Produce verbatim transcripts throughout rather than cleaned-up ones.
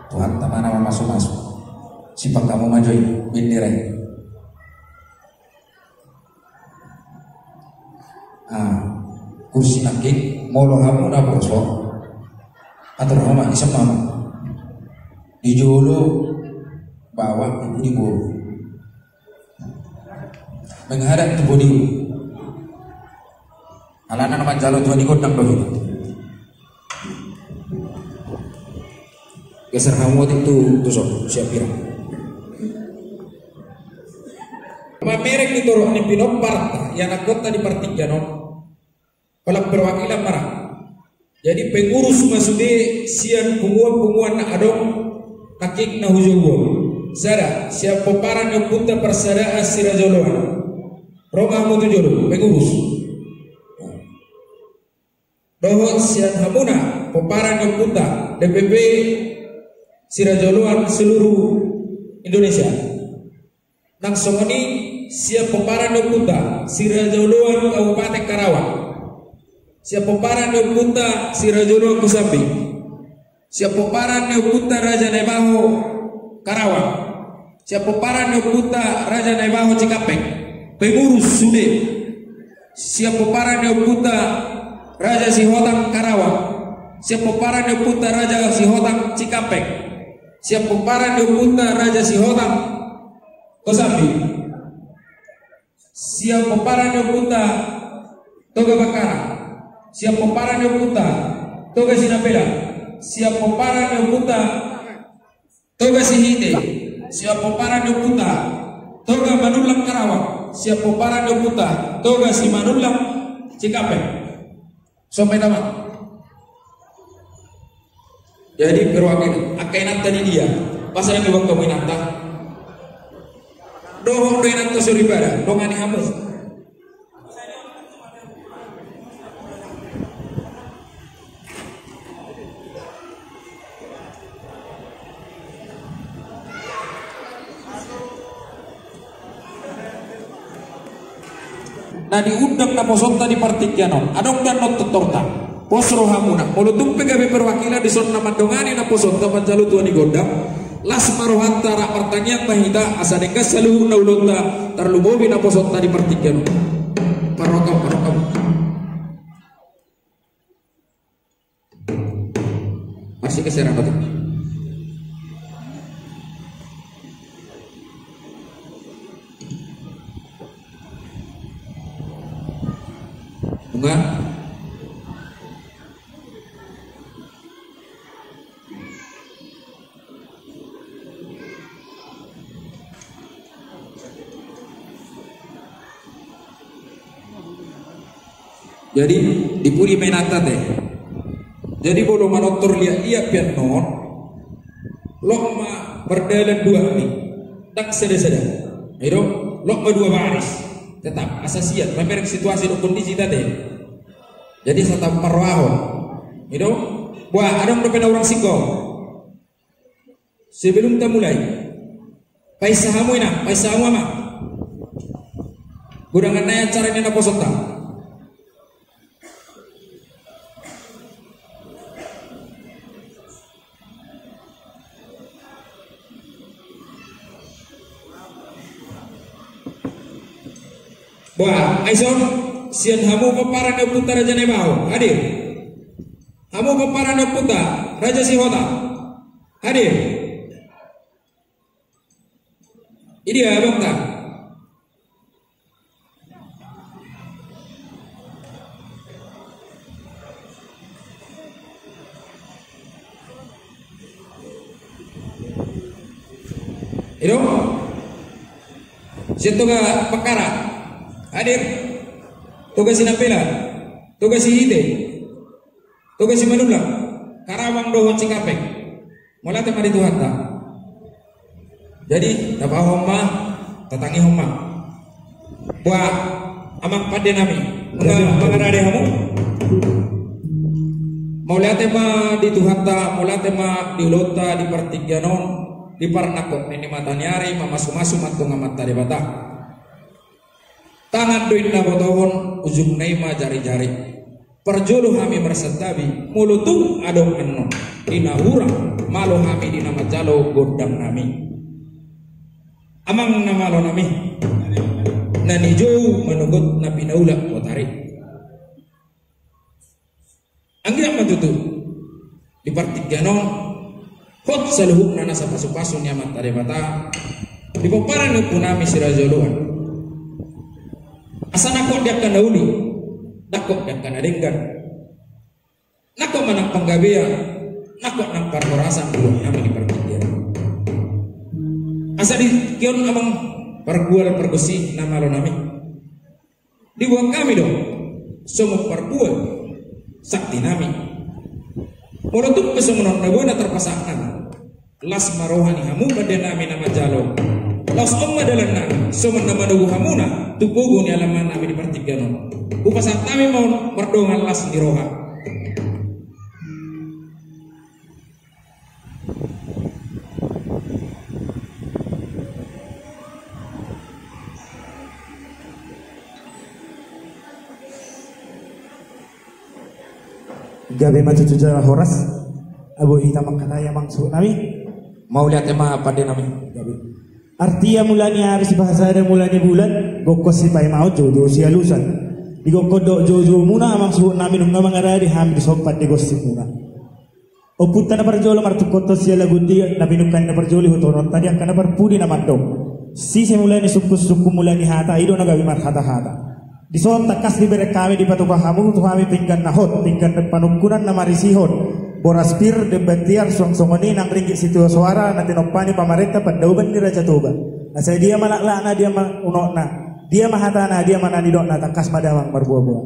Tuhanta ma na mamasumasu. Simpang hamu ma jo i, bendera i. Ah, kursi nangkin, molo hamu na poso, atur hamu ma, isap hamu. Di jolo, bawah, di pudi boru. Menghadap tu podium. Alana na manjalo tua ni gondang do i. Geser hamu otik tu, tu son, siap pirang. Mamereng ni torop ni pinomparta, ianakhonta di partingkian on. Holan perwakilan ma ra. Jadi pengurus ma sude sian punguan-punguan na adong nangkin na hujou on. Sada, sian pomparan ni ompunta Parsadaan Siraja Oloan. Ro ma hamu tu jolo, pengurus. Dohot sian hamuna, pomparan ni ompunta, D P P Siraja Oloan seluruh Indonesia. Nang songon i sian pomparan ni ompunta, Siraja Oloan Kabupaten Karawang. Sian pomparan ni ompunta, Siraja Oloan Kosambi. Sian pomparan ni ompunta Raja Naibaho Karawang. Sian pomparan ni ompunta Raja Naibaho Cikampek. Pengurus sude. Sian pomparan ni ompunta Raja Sihotang Karawang. Sian pomparan ni ompunta Raja Sihotang Cikampek. Sian pomparan ni ompunta Raja Sihotang Kosambi. Sian pomparan ni ompunta Toga Bakkara. Sian pomparan ni ompunta Toga Sinambela. Sian pomparan ni ompunta Toga Sihite. Sian pomparan ni ompunta Toga Manullang Karawang. Sian pomparan ni ompunta Toga Simanullang Cikampek. Songon i ma. Jadi perwakilan angka inanta di dia. Pas ada dua kau inanta. Dohot do inanta soripada, dongani hamu. Na diundang naposonta di partingkian on, adong do annon tortorta. Pos rohamuna, molo tung pe gabe perwakilan dison na mandongani naposonta manjalo tua ni gondang, las ma rohanta rap martangiang ma hita, asa denggan saluhutna ulaonta, tarlumobi naposonta di partingkian on. Parokam, parokam. Masih keserang betul. Bunga. Jadi, di pudi ma inanta te. Jadi, molo manortor liat-liat pe annon, loas ma mardalan dua ni, ndang sada-sada. I do, loas ma dua baris. Tetap, asa sian, mamereng situasi dohot kondisi ta te. Jadi, asa taparrohahon. I do, buah, adong dope na hurang singkop. Sebelum ta mulai, paisa hamu inang, paisa hamu amang. Godang annon acara ni naposonta. Buah, ai son, sian hamu pomparan ni ompunta Raja Naibaho, hadir. Hamu pomparan ni ompunta Raja Sihotang, hadir. Idia abangta. I do? Sian Toga Bakkara. Hadir. Toga Sinambela. Toga Sihite. Toga Simanullang, Karawang dohot Cikampek. Mauliate ma di Tuhanta. Jadi, tapahom ma, tatangihon ma. Buah, amang pande nami. Jadi, mangarade hamu. Mauliate ma di Tuhanta, mauliate ma di ulaonta di partingkian on, di parnangkok ni mata ni ari, mamasu-masu ma tu Amanta Debata. Tangan do inna botohon, ujungna i ma jari-jari. Parjolo hami marsantabi, molo tung adong annon di na hurang, malo hami di na manjalo gondang nami. Amang na malo nami, na nijou manogot na pinaulak botari. Anggiat ma tutu di partingkian on, hot saluhutna nasa pasupasu ni Amanta Debata di pomparan ni ompu nami si Raja Oloan. Asa nangkok di angka na uli, nangkok di angka na denggan, nangkok ma nang panggabean, nangkok nang parhorasan di boan nami di partingkian on. Asa di tingki on amang pargual pargonsi na malo nami, diboan hami do songon pargual sakti nami. Molo tung pe songon on na boi na tarpasahat, las ma roha ni hamu pande nami na manjalo. Laos on ma dalan nami songon na manogu hamuna tu pogu ni alaman nami di partingkian on. Hupasahat hami ma on mardongan las ni roha. Gabe ma tutu jala horas. Abo hita mangkatai amang suhut nami. Mauliate ma pande nami. Gabe. Artia mula ni ari sipahasada mula ni bulan, gokkon sipaimaon joujou sialusan. Di gokkon dohot joujoumuna amang suhut nami nunga mangaradi hami di sompat di gonsimuna. Ompunta na parjolo martungkothon sialagundi na pinungka ni na parjolo ihuthononta di angka na parpudi na mandok. Sise mula ni sungkun sungkun mula ni hata i do na gabe marhatahata. Dison tangkas dibereng hami dipatupa hamu tu hami pinggan na hot, pinggan panungkunan na marisihon. Boras pir, demban tiar, suang songon i nang ringgit sitio soara na tinompa ni pamarenta pandauban ni Raja Toba. Asa dia ma laklakna, dia ma unokna, dia ma hatana, dia ma na nidokna, tangkas ma damang marboaboa.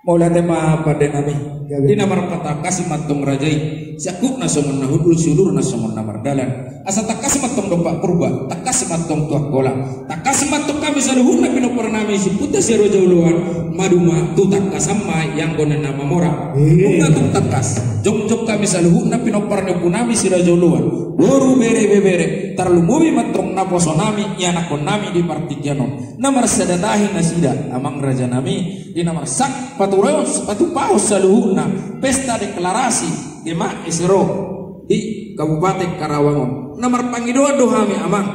Mauliate ma pande nami. Gabe. Di na marpatangkas ma antong raja i, siangkupna songon na hundul, siulurna songon na mardalan. Asa tangkas ma antong dompak Purba, tangkas ma antong tu Angkola, tangkas ma antong hami saluhutna pinompar nami si ompunta si Raja Oloan, maduma tu tangkasan ma i anggo na mamora. Eh. Nunga tung tangkas jongjong hami saluhutna pinompar ni ompu nami si Raja Oloan, boru, bere, ibebere, tarlumobi ma antong naposo nami, ianakhon nami di partingkian on. Na marsada tahi nasida, amang raja nami, di na marsak paturaos, patupahon saluhutna pesta deklarasi Demak S R O di Kabupaten Karawang on. Na marpangidoan do hami amang,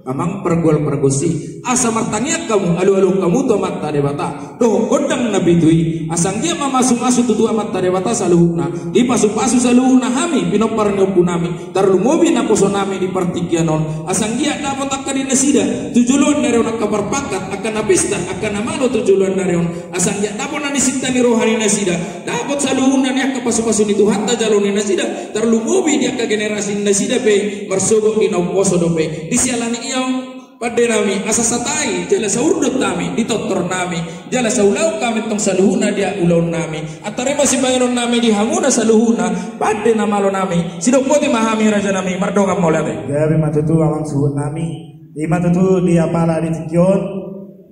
amang pargual pargonsi, asa martangiang hamu, alualuhon hamu tu Amanta Debata dohot gondang na pitu i, asa anggiat ma masumasu tutu Amanta Debata saluhutna, dipasupasu saluhutna hami pinompar ni ompu nami, tarlumobi naposo nami di partingkian on, asa anggiat dapot angka di nasida tu joloan ni ari on angka parpangkat, angka na pesta, angka na malo tu joloan ni ari on, asa anggiat dapot na nisinta ni roha ni nasida, dapot saluhutna ni angka pasupasu ni Tuhanta jalo ni nasida, tarlumobi di angka generasi ni nasida pe marsogot di na umposo dope. Di siala ni i on pande nami, asa satai jala saurdot hami di tortor nami, jala saulaon hami antong saluhutna di ulaon nami. Antar i ma sibahenon nami di hamuna saluhutna, pande na malo nami. Sidok boti ma hami raja nami, mardongan mauliate. Gabe ma tutu amang suhut nami. I ma tutu di apala di tingki on,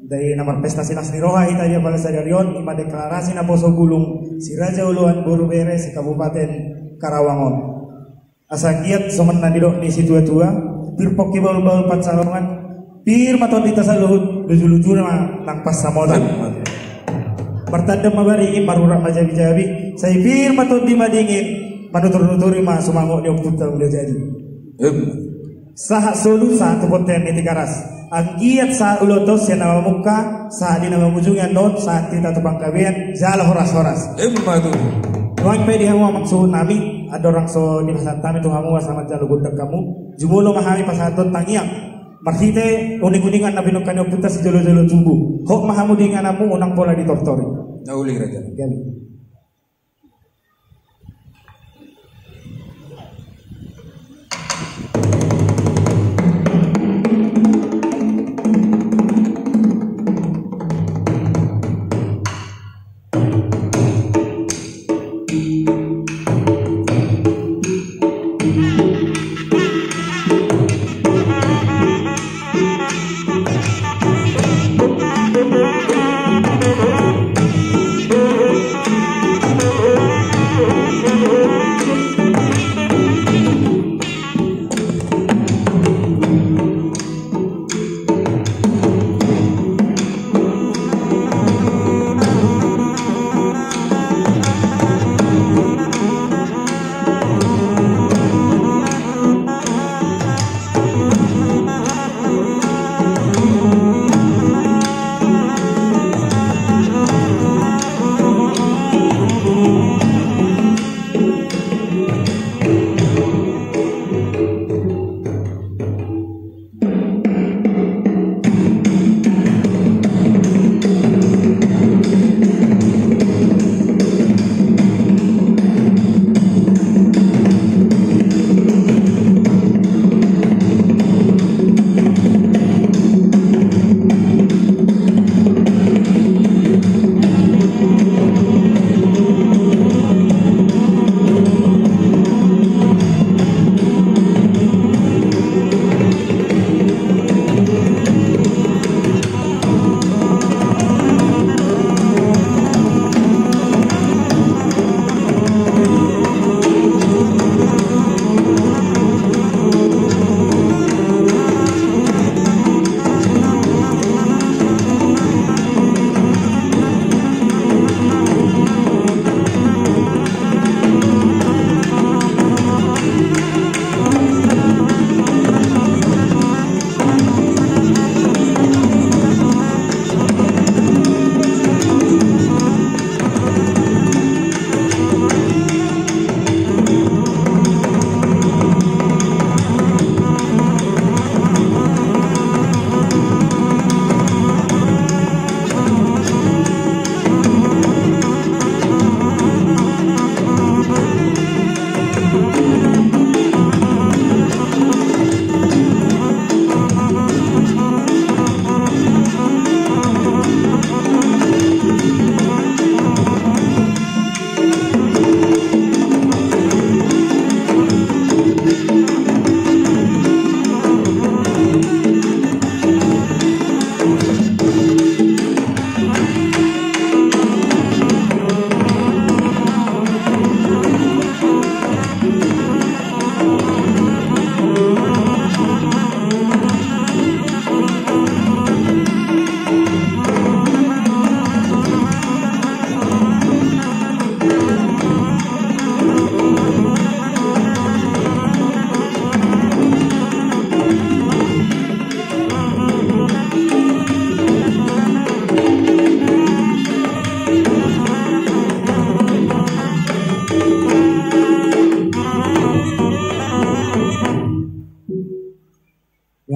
di na marpesta silas ni roha hita di apala sadari on, i ma deklarasi naposo bulung si Raja Oloan boru bere si Kabupaten Karawang on. Asa anggiat songon na nidok ni situatua, pir pongki bahulbahul pansalongan, pir ma tondinta saluhut, lujuluju ma nang pansamotan. Martandang ma baringin, marurat ma jabijabi, sai pir ma tondi madingin, manuturnuturi ma sumangot ni ompunta Ula Jadi. Em. Sahat solu, sahat tu bontean ni Tigaras. Anggiat sahat ulaonta on sian na mamungka, sahat di na mangujungi annon, sahat hita tu panggabean, jala horashoras. Emma tutu. Nuaeng pe di hamu amang suhut nami, andorang so dipasahat hami tu hamu asa manjalo gondang hamu, jumolo ma hami pasahathon tangiang marhite uninguningan na pinungka ni ompunta sijolojolo tubu. Hot ma hamu di ingananmu, unang pola ditortori. Na uli raja. Gabe.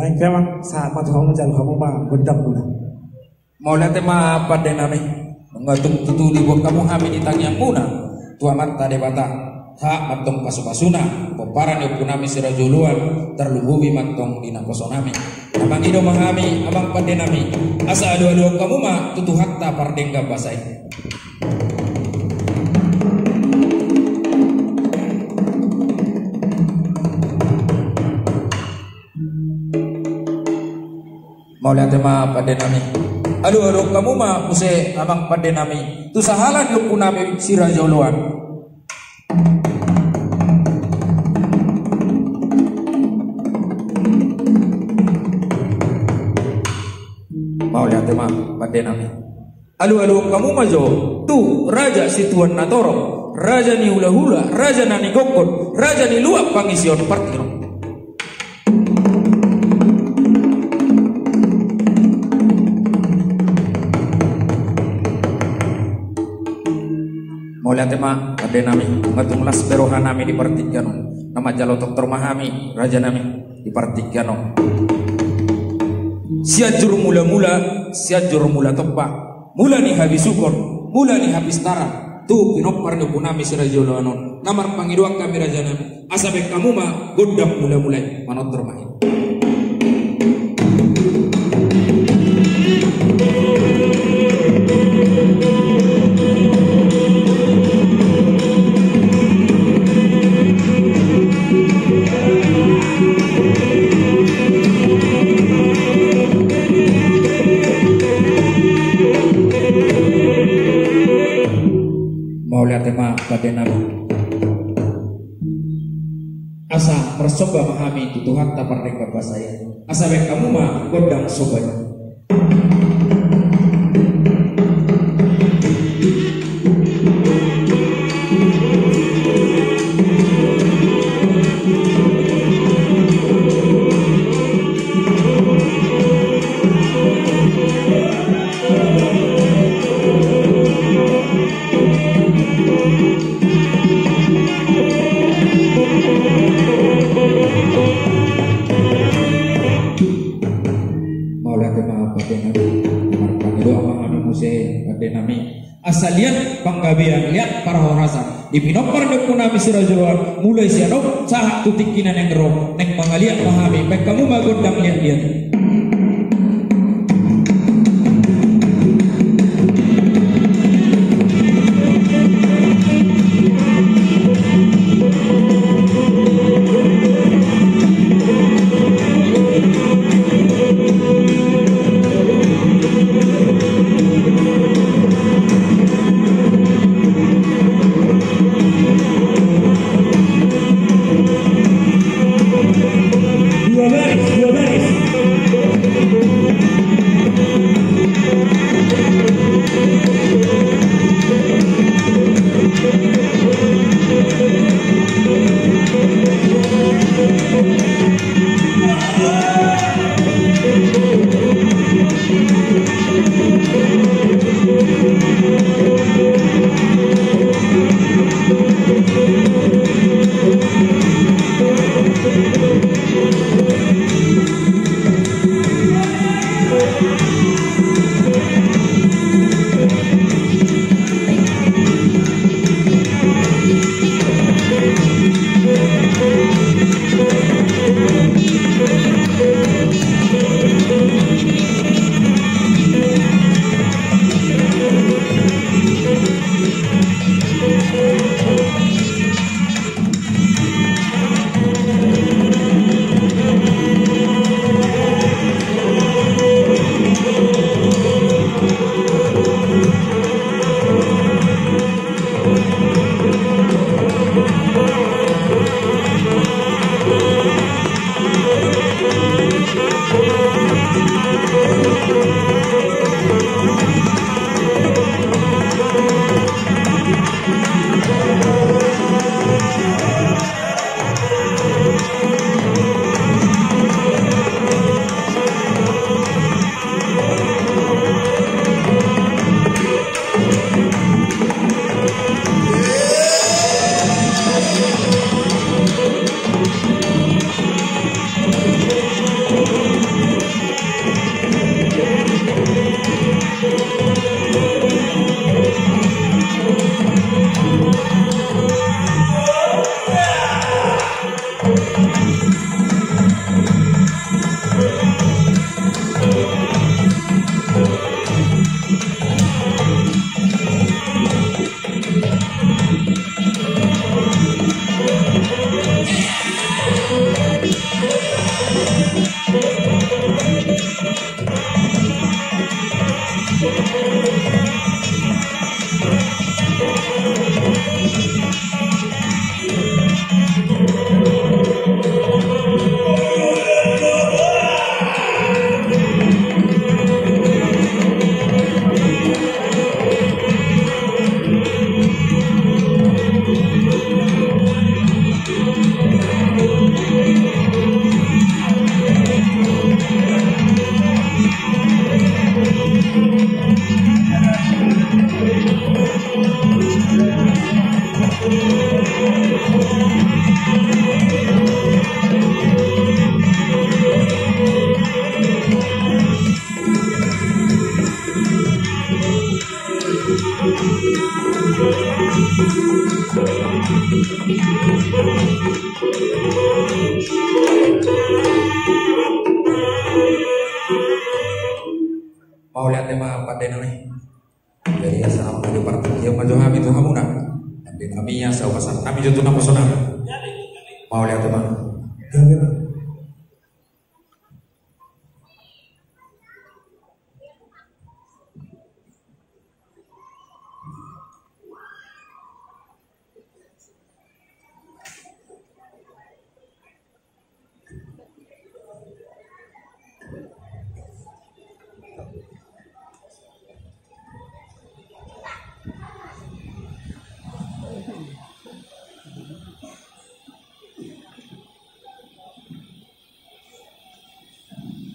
Baik, memang sahat ma tu hamu, jalo hamu ma gondang muna. Mauliate ma pande nami. Nunga tung tutu diboan hamu hami di tangiangmuna tu Amanta Debata, hak ma antong pasupasuna pomparan ni ompunami si Raja Oloan, tarlumobi ma antong di naposo nami. Na mangido ma hami amang pande nami, asa alualuhon hamu ma tu Tuhanta pardenggan basa i. Mauliate ma pande nami. Alualuhon hamu ma muse amang pande nami tu sahala ni ompunami si Raja Oloan. Mauliate ma pande nami. Alualuhon hamu ma jo tu Raja Situan na Torop, raja ni hulahula, raja na nigonggot, raja ni luat pangision partirong. Mauliate ma pande nami. Nunga tung las be roha nami di partingkian on, na manjalo tortor ma hami raja nami di partingkian on. Sianjur mulamula, Sianjur mula tompa, mula ni habisuhon, mula ni hapistaran tu pinompar ni ompunami si Raja Oloan on. Na marpangidoan hami raja nami, asa baen hamu ma gondang mulamula i. Manortor ma hita. Mauliate ma pande nami. Asa marsomba ma hami tu Tuhanta pardenggan basa i. Asa baen hamu ma gondang somba i. Mauliate ma pande nami. Marpangidoan ma hami muse pande nami, asa liat panggabean, liat parhorasan di pinompar ni ompunami si Raja Oloan, mulai sian on sahat tu tingki na naeng ro. Naeng mangaliat ma hami, baen hamu ma gondang liatliat. Dua baris, dua baris. Mauliate ma pande nami. Jadi asa naung di partingkian ma jo hami tu hamuna. Pande nami, asa hupasahat hami jo tu naposo nami. Mauliate ma.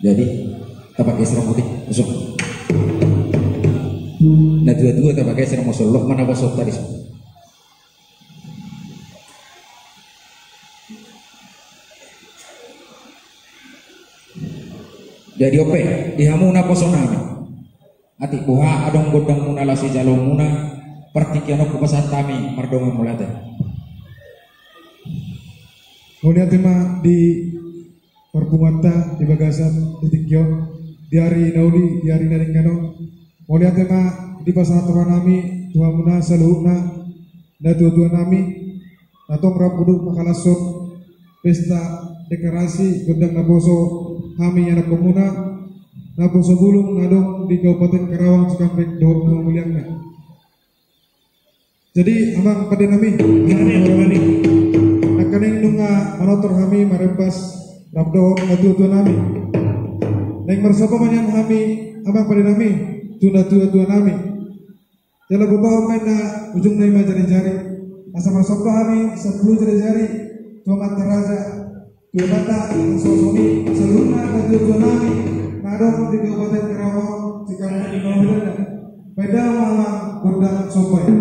Jadi, tapake serang putih, masuk. Na tua-tua tapake serang masuk, lok mana bosok tadi. Jadi, ope, di hamu naposo nami. Atik boha adong gondang muna laos sijalo muna, partingkian on hupasahat hami mardongan mauliate. Mauliate ma di parpunguanta di bagasan di tingki on, di ari na uli, di ari na denggan on. Mauliate ma dipasahat roha nami tu hamuna saluhutna, na tua-tua nami, na tong rap huduk mangkalashon pesta deklarasi gondang naposo hami ianakhon muna, naposo bulung na adong di Kabupaten Karawang Cikampek dohot na mamulianna. Jadi, amang pande nami, nangkaning nunga manortor hami marempas rap dohot na tua-tua nami. Naeng marsomba ma nian hami, amang pande nami, tu na tua-tua nami. Jala botohon ma inna ujungna i ma jari-jari. Asa marsomba hami sampulu jari-jari tu amanta raja, tu amanta na songon i saluhutna na tua-tua nami na adong di Kabupaten Karawang Cikampek dohot na mamulianna. Baen damang ma gondang somba i.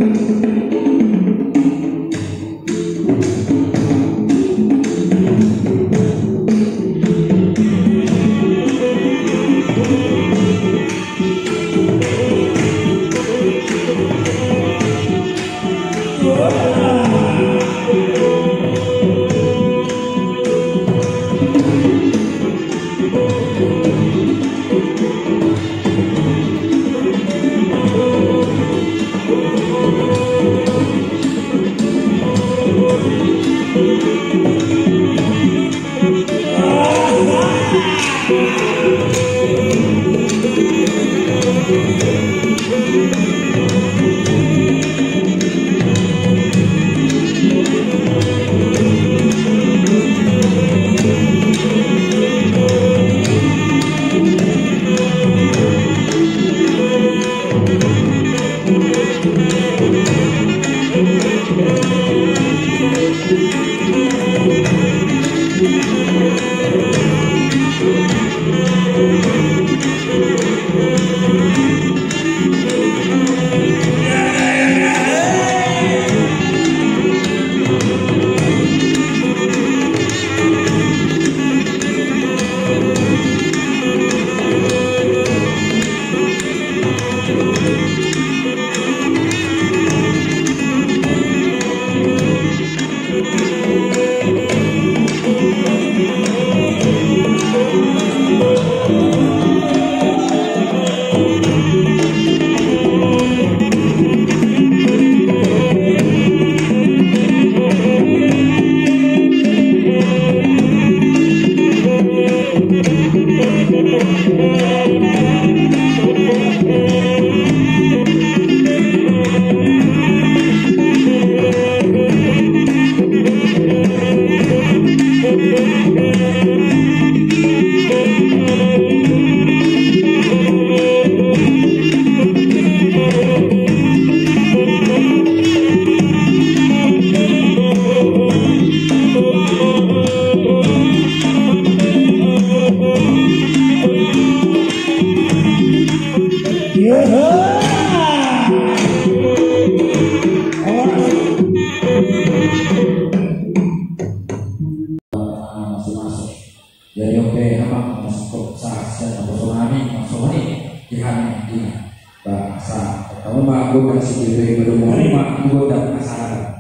Jadi, oke, amang, masuk sa-, sa-, naposo nami, masuk ni, di hami, di bangsa. Pertama, gondang si Dewi, belum mau, gondang masalah.